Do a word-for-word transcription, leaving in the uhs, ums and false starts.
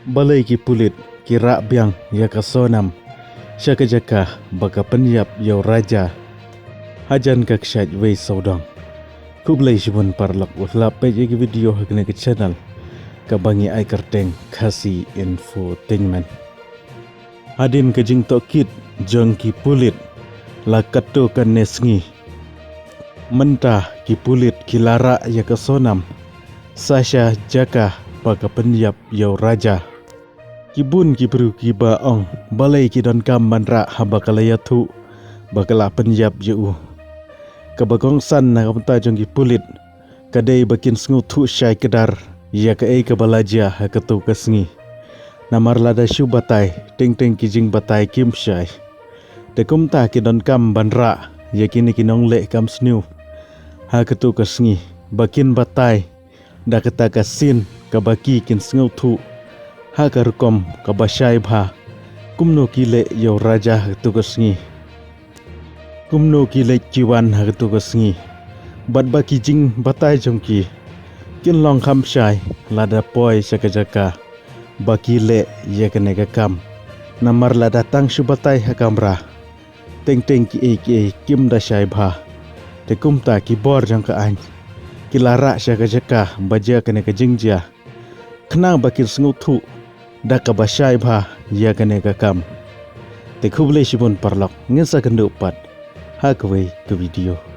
Balei ki pulit ki rah biang ïa ka Sonam sha ka jaka ba ka pynïap ïa u Raja hajan ka kshaid wei sawdong. Khublei shibun paralok, wat la peit ïa ki video ha kane ka channel kaba ngi ai kyrteng Khasi Infotainment. Hadien ka jingtohkit jong ki pulit la katto katne sngi, mynta ki pulit ki la rah ïa ka Sonam sa sha jaka ba ka pynïap ïa u Raja. Ki bun ki briew kiba ong balei ki donkam ban rah haba ka la ïathuh ba ka la pynïap ïa u. Kaba kongsan na ka bynta jong ki pulit ka dei ba kin sngewthuh shai kdar ïa kaei kaba la jia ha kato ka sngi. Namar lada shu batai, teng teng ki jingbatai kim shai. Te kumta ki donkam ban rah ïa kine ki nongleh kam sniew ha kato ka sngi ba kin batai da kata ka sien kaba ki kin sngewthuh ha ka rukom kaba shai bha kumno ki leh ïa u Raja ha kato ka sngi, kumno ki leit ki wan ha kato ka sngi. Bad ba ki jingbatai jong ki kin long kham shai lada poi sha ka jaka ba ki leh ïa kane ka kam. Namar lada tang shu batai ha kamra, teng teng kiei kiei kim da shai bha. Te kumta ki bor jong ka aiñ ki la rah sha ka jaka ba jia kane ka jingjia, khnang ba kin sngewthuh da kaba shai bha ïa kane ka kam. Te khublei shibun paralok, ngin sa kynduh pat ha kawei ka video.